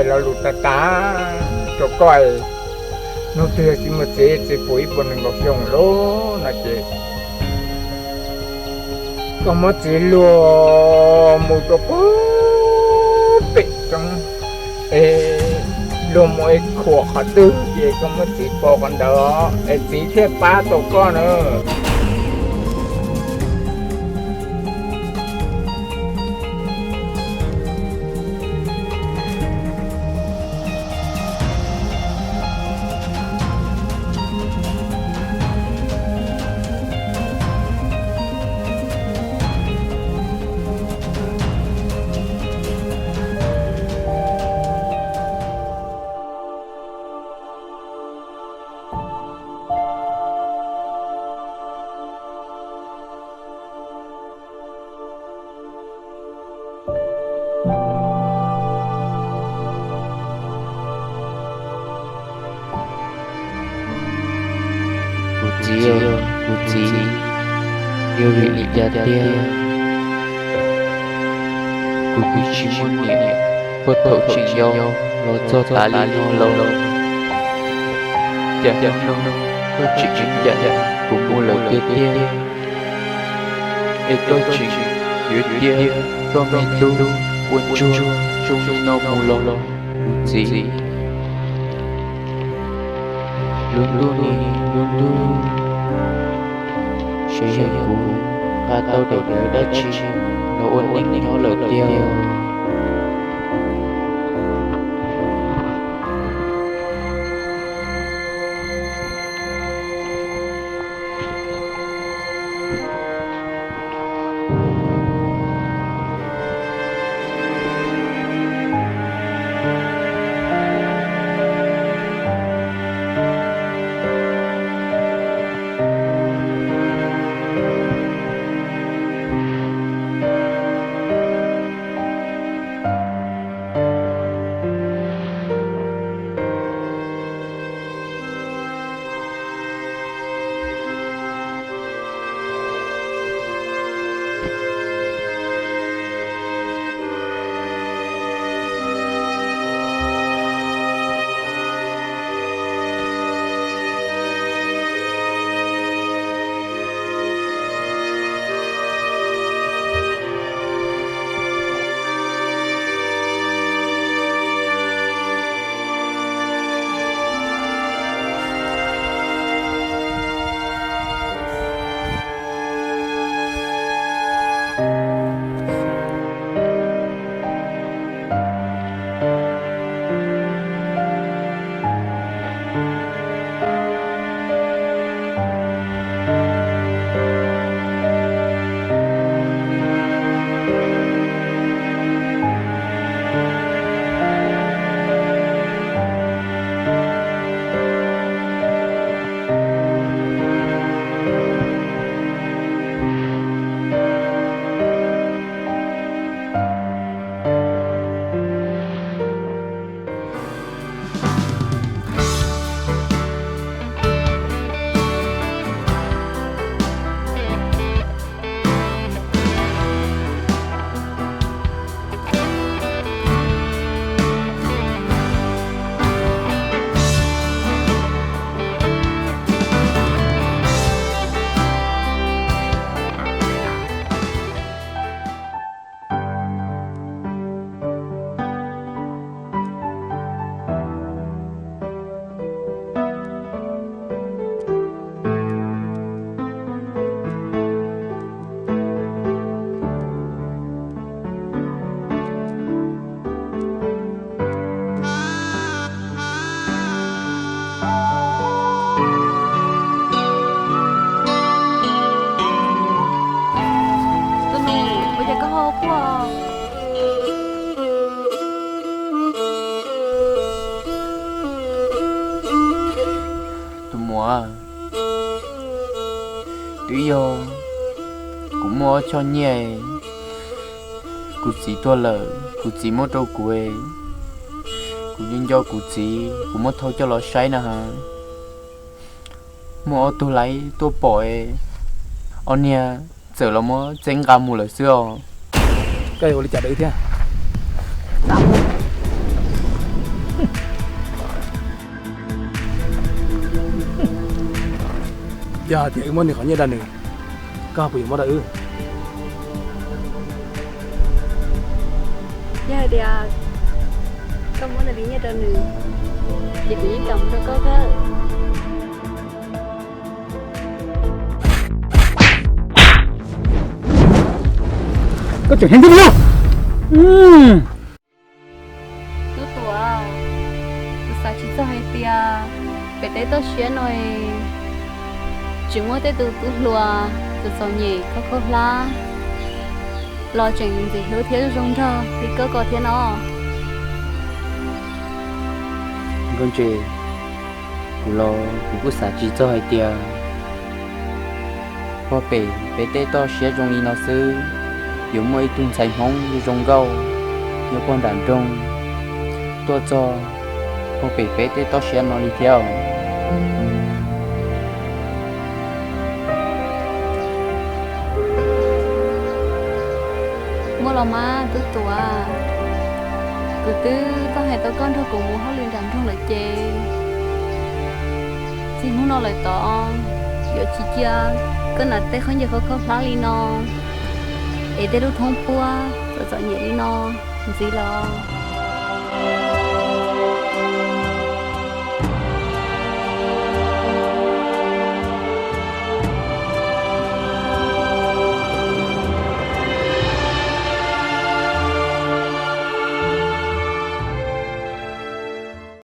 Lo lus tag tag rau koj, hnub twg txiv muaj txiv, txiv puv ib puas nees nkaum xyoo lawm no ces koj muab txiv luag mus rau puag pem roob, es luag mus es khuam qhov twg ces koj muab txiv pov qhov ntawd es txiv thiaj pab tau koj na. Kuv txiv, kuv txiv, yog vim li cas tiag kuv twb tsis muaj niam, puag thaum tseem yau los txog tas li no los, cas hnub no koj tseem ceev cam kuv mus lawm tiag tiag, es koj tseem yuav cia koj me tub ua ntsuag zoo li no mus los, kuv txiv. Lub ntuj ni lub ntuj, saib yog kuv nqa tau daim ntawv dab tsi los ua neej nyob lawm tiag. Tus nus, ua cas koj ho quaj? Tus muam, twb yog kuv muaj ob choj nyiaj, kuv txiv tuag lawm, kuv txiv muab rau kuv, kuv nco nco kuv txiv, kuv muab thau coj los saib na has. Muaj ob tug laiv tuaj pom, ob niag txawm los muab txeeb nqa mus lawm xwb os. Koj ua li cas thiab? Txav mus. Yog hais tias wb muab nws qhov nyiaj rau nws, koj puas yuav muab rau wb? Yog hais tias koj muab nws li nyiaj rau nws, ces kuv yeej kam muab rau koj thiab. Koj tseem hais ntxiv no. Tub Tuam, kuv xav tsis txog hais tias pem teb toj siab no tseem muaj tej tus tub hluas txom txom nyem khaub khaub hlab los tseem ntxim hlub thiab zoo nraug li koj ko thiab no. Nkauj Ntse, kuv los kuv kuj xav tsis txog hais tias puag pem peb teb toj siab zoo li no xwb, yuav muaj ib tug ntxhais Hmoob zoo zoo nkauj nyob puag nram nroog tuaj txog puag pem peb teb toj siab no li thiab. Muaj los mas Tub Tuam, kuv twb tau hais tau koj nrog kuv mus hauj lwm nram nroog lawm ces txij hnub no lawm tod yuav tsis cia koj hnav tej khaub ncaws khaub khaub hlab li no es tej lub thoob puab txom txom nyem li no ntxiv lawm.